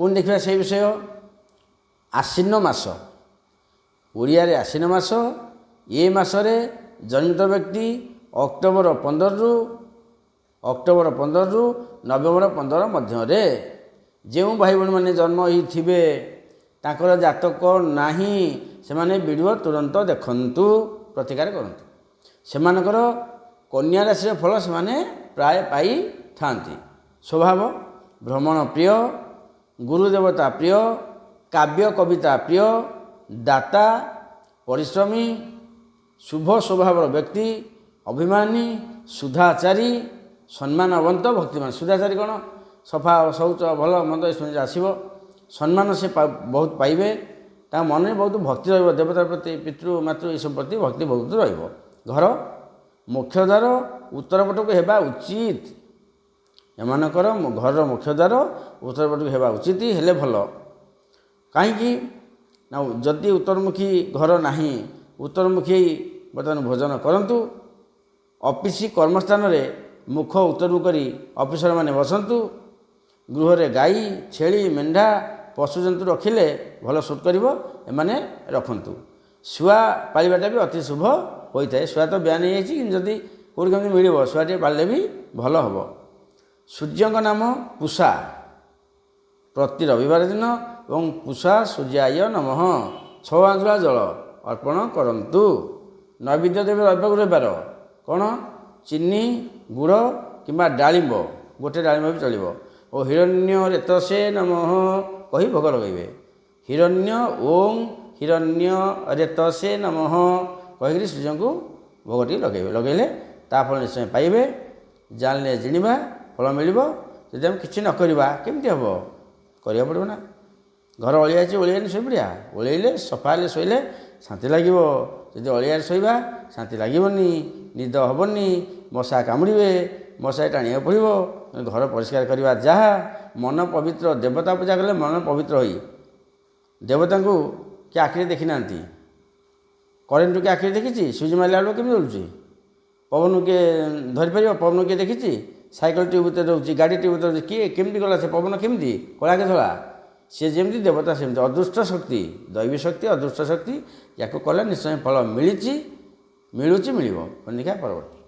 ପୁଣି ଦେଖିବା ସେଇ ବିଷୟ ଆଶ୍ଵିନ ମାସ। ଓଡ଼ିଆରେ ଆଶ୍ଵିନ ମାସ, ଏ ମାସରେ ଜନ୍ମିତ ବ୍ୟକ୍ତି ଅକ୍ଟୋବର 15ରୁ, ଅକ୍ଟୋବର 15ରୁ ନଭେମ୍ବର 15 ମଧ୍ୟରେ ଯେଉଁ ଭାଇ ଭଉଣୀମାନେ ଜନ୍ମ ହୋଇଥିବେ, ତାଙ୍କର ଜାତକ ନାହିଁ, ସେମାନେ ଭିଡ଼ିଓ ତୁରନ୍ତ ଦେଖନ୍ତୁ, ପ୍ରତିକାର କରନ୍ତୁ। ସେମାନଙ୍କର କନ୍ୟା ରାଶିର ଫଳ ସେମାନେ ପ୍ରାୟ ପାଇଥାନ୍ତି। ସ୍ୱଭାବ ଭ୍ରମଣ ପ୍ରିୟ, ଗୁରୁଦେବତା ପ୍ରିୟ, କାବ୍ୟ କବିତା ପ୍ରିୟ, ଦାତା, ପରିଶ୍ରମୀ, ଶୁଭ ସ୍ୱଭାବର ବ୍ୟକ୍ତି, ଅଭିମାନୀ, ସୁଧାଚାରୀ, ସମ୍ମାନବନ୍ତ, ଭକ୍ତିମାନ। ସୁଧାଚାରୀ କ'ଣ? ସଫା, ଶୌଚ, ଭଲ ମନ୍ଦ ଏସବୁ ଜିନିଷ ଆସିବ। ସମ୍ମାନ ସେ ବହୁତ ପାଇବେ। ତାଙ୍କ ମନରେ ବହୁତ ଭକ୍ତି ରହିବ ଦେବତା ପ୍ରତି, ପିତୃ ମାତୃ ଏସବୁ ପ୍ରତି ଭକ୍ତି ବହୁତ ରହିବ। ଘର ମୁଖ୍ୟ ଦ୍ୱାର ଉତ୍ତର ପଟକୁ ହେବା ଉଚିତ। ଏମାନଙ୍କର ଘରର ମୁଖ୍ୟ ଦ୍ୱାର ଉତ୍ତର ପଟକୁ ହେବା ଉଚିତ, ହେଲେ ଭଲ। କାହିଁକି ନା ଯଦି ଉତ୍ତରମୁଖୀ ଘର ନାହିଁ, ଉତ୍ତରମୁଖୀ ବର୍ତ୍ତମାନ ଭୋଜନ କରନ୍ତୁ। ଅଫିସ କର୍ମସ୍ଥାନରେ ମୁଖ ଉତ୍ତରକୁ କରି ଅଫିସରମାନେ ବସନ୍ତୁ। ଗୃହରେ ଗାଈ, ଛେଳି, ମେଣ୍ଢା, ପଶୁଜନ୍ତୁ ରଖିଲେ ଭଲ ସୁଟ୍ କରିବ, ଏମାନେ ରଖନ୍ତୁ। ଶୁଆ ପାଳିବାଟା ବି ଅତି ଶୁଭ ହୋଇଥାଏ। ଶୁଆ ତ ବ୍ୟାନ୍ ହେଇଯାଇଛି, କିନ୍ତୁ ଯଦି କେଉଁଠି କେମିତି ମିଳିବ, ଶୁଆ ଟିକେ ପାଳିଲେ ବି ଭଲ ହେବ। ସୂର୍ଯ୍ୟଙ୍କ ନାମ ପୁଷା। ପ୍ରତି ରବିବାର ଦିନ ଏବଂ ପୁଷା ସୂର୍ଯ୍ୟାୟ ନମଃ 6 ଆଞ୍ଜୁଳା ଜଳ ଅର୍ପଣ କରନ୍ତୁ। ନୈବେଦ୍ୟ ଦେବେ ରବିବାର ରବିବାର କ'ଣ? ଚିନି, ଗୁଡ଼ କିମ୍ବା ଡାଳିମ୍ବ, ଗୋଟେ ଡାଳିମ୍ବ ବି ଚଳିବ। ଓ ହିରଣ୍ୟ ରେତସେ ନମଃ କହି ଭୋଗ ଲଗାଇବେ। ହିରଣ୍ୟ, ଓಂ ହିରଣ୍ୟ ରେତସେ ନମଃ କହିକିରି ସୂର୍ଯ୍ୟଙ୍କୁ ଭୋଗ ଟିକେ ଲଗାଇବେ। ଲଗାଇଲେ ତା ଫଳ ନିଶ୍ଚୟ ପାଇବେ। ଜାଣିଲେ ଜିଣିବା, ଫଳ ମିଳିବ। ଯଦି ଆମେ କିଛି ନ କରିବା, କେମିତି ହେବ? କରିବାକୁ ପଡ଼ିବ ନା। ଘର ଅଳିଆ ଅଛି, ଓଳିଆନି ଶୋଇପଡ଼ିବା? ଓଳେଇଲେ, ସଫା ହେଲେ ଶୋଇଲେ ଶାନ୍ତି ଲାଗିବ। ଯଦି ଅଳିଆରେ ଶୋଇବା, ଶାନ୍ତି ଲାଗିବନି, ନିଦ ହେବନି, ମଶା କାମୁଡ଼ିବେ, ମଶାରୀ ଟାଣିବାକୁ ପଡ଼ିବ। ଘର ପରିଷ୍କାର କରିବା ଯାହା ମନ ପବିତ୍ର, ଦେବତା ପୂଜା କଲେ ମନ ପବିତ୍ର ହୋଇ। ଦେବତାଙ୍କୁ କିଏ ଆଖିରେ ଦେଖିନାହାନ୍ତି। କରେଣ୍ଟକୁ କିଏ ଆଖିରେ ଦେଖିଛି? ସୁଇଚ୍ ମାରିଲା ବେଳକୁ କେମିତି ଜଳୁଛି? ପବନକୁ କିଏ ଧରିପାରିବ? ପବନକୁ କିଏ ଦେଖିଛି? ସାଇକେଲ ଟ୍ୟୁବ୍ ଭିତରେ ରହୁଛି, ଗାଡ଼ି ଟ୍ୟୁବ୍ ଭିତରେ ରହୁଛି। କିଏ କେମିତି ଗଲା ସେ ପବନ? କେମିତି, କଳା କି ଧଳା? ସିଏ ଯେମିତି ଦେବତା ସେମିତି ଅଦୃଷ୍ଟ ଶକ୍ତି, ଦୈବୀ ଶକ୍ତି, ଅଦୃଷ୍ଟ ଶକ୍ତି। ୟାକୁ କଲେ ନିଶ୍ଚୟ ଫଳ ମିଳିଛି, ମିଳୁଛି, ମିଳିବ। ଦେଖିବା ପରବର୍ତ୍ତୀ।